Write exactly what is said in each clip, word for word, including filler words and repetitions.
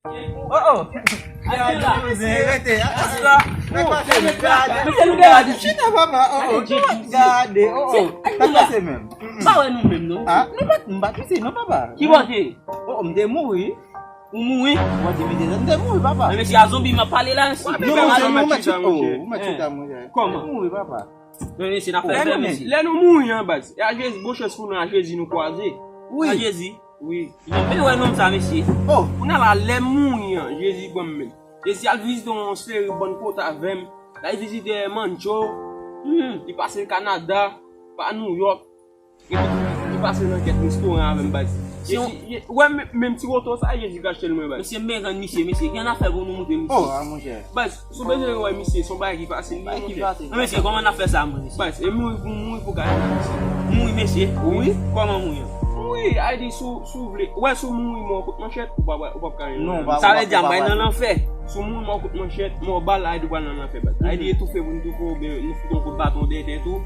Oh, oh. Gade, rete. Sa k pase menm? Gade. Chita, papa. Oh, oh. Gade. Oh, oh. Sa k pase menm? Pa wè nou menm, non. Ah, nou pa, m pa touche, non, papa. Ki bò te? Oh, oh, m te mouri. Ou mouri? Ou di m te, m te mouri, papa. Men mesye, a zonbi m ap pale la, mesye. Non, monchè, ou mèt chita, oh, ou mèt chita, monchè. Kòman? M te mouri, papa. Men mesye, n ap fè bèl, mesye. Lè nou mouri an, baz, e a Jezi, bon chans pou nou, a Jezi nou kwaze. Wi. A Jezi. Wi. Janbe wè nonm sa, mesye. Oh. Kounye a la, lè m mouri an, Jezi ban m menm. Jezi al vizite yon seri bann kote avè m. L al vizite Mancho. Hmm. Li pase Kanada, pa Nouyòk. Epi tou, li pase nan kèk restoran avè m, baz. Jezi, ye, wè, men, menm ti woto sa, Jezi k achte l mwen, baz. Mesye, m bezwen misye, mesye. Gen afè pou nou montre misye. Oh, a, monchè. Baz, si w bezwen wè misye, se yon bagay ki fasil, non, monchè. Ki fasil. Men mesye, kòman n ap fè sa, mwen, mesye? Baz, e mouri pou mouri pou gade misye. Mouri, mesye? Wi. Kòman mouri an? Mouri, a di si w, si w vle. Wè, si w mouri mò kot manchèt, ou pa, ou p ap ka jwenn. Non, ou pa, ou p ap, ou p ap. Sa vle di a bay nan lanfè. Si w mouri mò kot manchèt, mò bal, a di w pral nan lanfè, baz. A di etoufe pou nou toufe, oubyen nou fout yon kout baton dèyè tèt ou,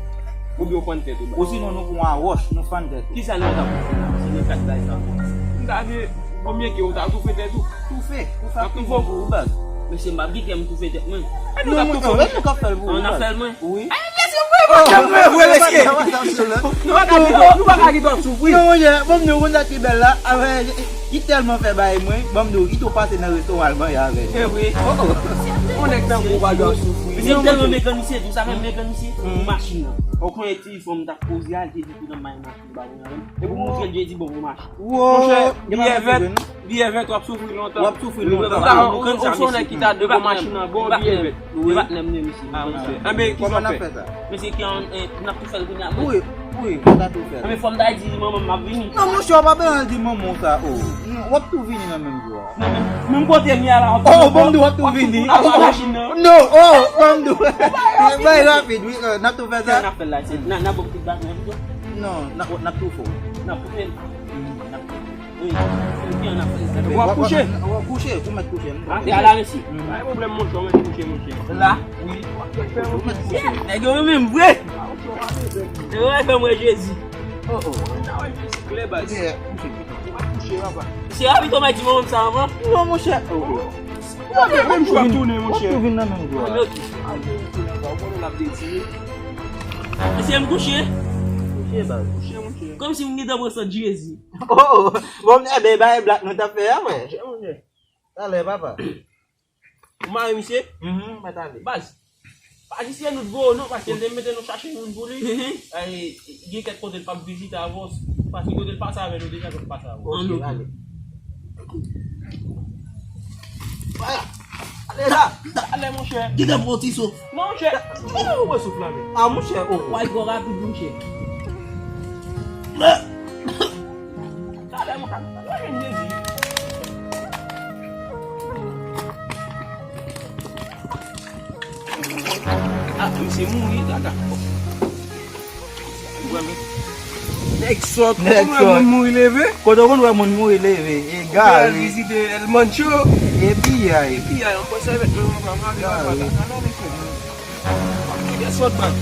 oubyen w pann tèt ou, baz. Osinon, nou pran yon wòch, nou fann tèt ou. Kisa nou ta pou fè la? Se nan kad bagay sa. M ta vle, bon, byen ke ou ta toufe tèt ou. Toufe, toufe ak pizon pou ou, baz. Mesye, m pa gen kè m toufe tèt mwen. E nou k ap toufe, monchè. Nou k ap fè l pou ou, baz. An afè mwen. Wi. Mesye, vre, mesye. Nou pa ka kite, nou pa ka kite w ap soufri. Non, monchè, ban m di w, ou konn sa ki bèl la, avè, ki tèlman fè bay mwen, ban m di w, kite w pase nan restoran al manje avè l. E vre. Oh, oh. Yon nèg tankou w pa dwe ap soufri. Mesye, m tèlman mekanisye, tou sa menm mekanisye, machin nan. Ou konnen ti fanm t ap koze a, li te di tou nan may machin ba mwen avè l. Epi w montre l, li di bon, bon machin. Monchè, biyè vèt, biyè vèt, w ap soufri lontan. W ap soufri lontan. Ou ta, ou, ou se yon nèg ki ta dwe gon machin nan, gon biyè vèt. Wi. Patnè m, wi, mesye. Ah, monchè. Enben, kòman n ap fè sa? Mesye, ki an, eh, n ap tou fè l kounye a, wi. Wi, wi, n ap tou fè l. Enben, fò m ta di manman m m ap vini. Non, monchè, w pa bezwen di manman w sa, oh. W ap tou vini nan menm jou a. Nan menm, menm kote m ye a la, w ap tou vini. Oh, ban m di w ap tou vini. Ou ap tou machin nan. Non, oh, ban m di w. Bay rapid, wi, eh, n ap tou fè sa. N ap fè l la, se, n a, n a bon ti bak nan pito. Non, n ap, n ap tou fè w. N ap tou fè l. Mm, n ap tou fè l. Wi. Ou ap kouche? W ap kouche, ou mèt kouche. Ah, se a la, mesye. Pa gen pwoblèm, monchè, ou mèt kouche, monchè. La? Wi. Ou mèt kouche. Nèg yo menm vre. Yo fè mwen Jezi. Oh, oh. Klè, baz. Ou ap kouche, papa. Se a pito mèt di mwen sa avan? Non, monchè. Oh, oh. Ou ap menm jou ap tounen, monchè. W ap tou vin nan menm jou a. Mesye, m kouche. Kouche, baz. Kouche, monchè. Kòmsi m gentan pran sant Jezi. Oh, oh. Bon, enben, bay blak nou t ap fè a, frè. Talè, papa. Ou mare misye? Mhm, mèt ale. Baz, pa di se nou t voye w non, paske l te mete nou chache moun pou li. Mhm. Ay, gen kèk kote l p ap vizite avans, paske kote l pase avè nou deja, l pase avans. Ok, ale. Vwala. Ale la. Ale, monchè. Gentan pran ti souf. Non, monchè. Ou pran souf la, men. Ah, monchè, oh. Wè, twò rapid, monchè. Talè, mwen ka, mwen ka jwenn Jezi. Ah, misye mouri, gaga. Nèg sòt. Nèg sòt. Ou konn wè moun mouri leve? Kote w konn wè moun mouri leve? Egare. Ou al vizite El Mancho. Epi ay. Epi ay, anpòt sèvèt mwen, mwen pa mare, mwen pa ta. Nèg sòt, man.